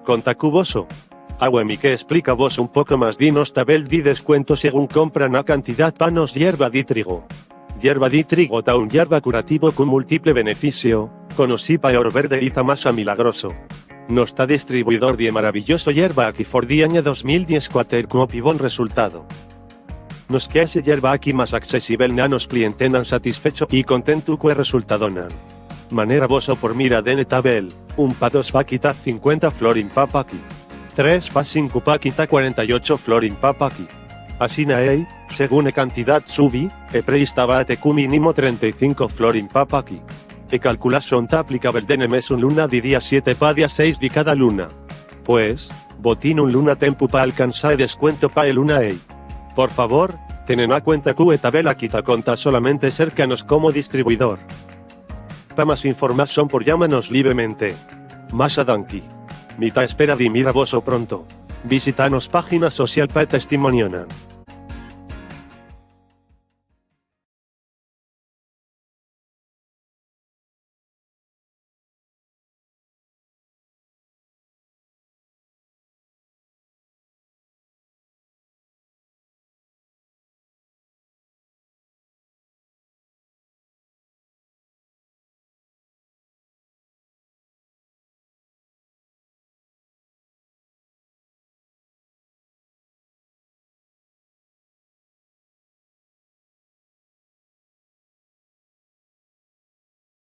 Konta ku boso. Awe mi ke splika boso un poko mas di nos tabel di deskuento segun kompra na kantidat pa nos yerba di trigo. Yerba di trigo ta un yerba kurativo ku multiple benefisio, konosí pa e oro berde i ta masha milagroso. Nos ta distribuidor di e maravilloso yerba aki for di aña 2014 ku hopi bon resultado. Nos ke hasi e yerba aki mas aksesibel na nos klientenan satisfecho i kontentu ku e resultadonan. Manera boso por mira den e tabel, un pa dos paki ta 50 florin pa paki. Tres pa sinku paki ta 48 florin pa paki. Asina ei, segun e kantidat subi, e preis ta bate ku mínimo 35 florin pa paki. E kalkulashon ta aplikabel den e mesun luna di dia siete pa dia seis di kada luna. Pues, bo tin un luna tempu pa alkansá e deskuento pa e luna ei. Por favor, tene na kuenta ku e tabel aki ta konta solamente serka nos komo distribuidor. Pa mas informashon por yama nos libremente. Masha danki. Mi ta espera di mira boso pronto. Visita nos página social pa e testimonionan.